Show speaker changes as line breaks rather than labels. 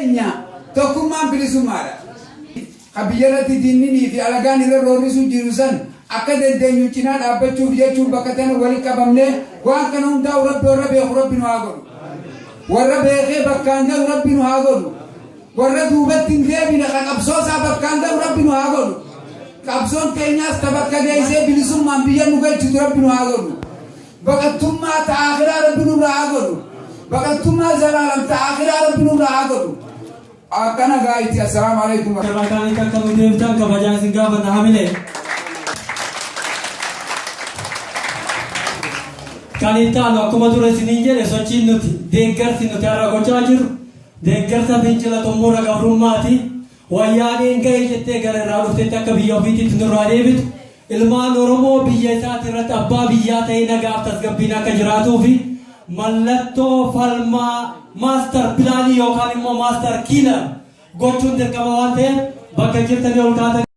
Keenya tokkummaan bilisummaadha. Ka biyyarratti diinninii fi alagaan irra roorrisuu jiru san akka dandeenyu cinaa dhaabbachuuf jechuun bakka tana wali qabamnee waan kana hundaa'u Rabbi warra beeku Rabbi nu haa godhu. Warra beekee bakkaan gahu Rabbi nu haa godhu. Warra duubatti hin deebine ka qabsoo isaa bakkaan gahu Rabbi nu haa godhu. Qabsoon teenyaas ta bakka geessee bilisummaan biyya nu galchitu Rabbi nu haa godhu. Baqattummaa ta aakhiraa Rabbi nurraa haa godhu. Baqattummaa zalaalam ta aakhiraa Rabbi nurraa haa godhu. Akkana gaayiti. Assalaamu alaikum.
Irraa kaanitti akka nu deebitan kabajaan isin gaafanna hamilee. Kan itti aanu akkuma dura isiniin jedhe, sochiin nuti, deeggarsi nuti har'a gochaa jirru deeggarsa fincila xumura gabrummaati. Wayyaaneen ga'e jettee gara irraa dhuftetti akka biyya ofiititti nurraa deebitu, ilmaan Oromoo biyya isaati irratti abbaa biyyaa ta'ee nagaaf tasgabbiin akka jiraatuu fi mallattoo falmaa master plan yookaan immoo master killer gochuun dirqama waan ta'eef, bakka jirtanii ol kaatanii.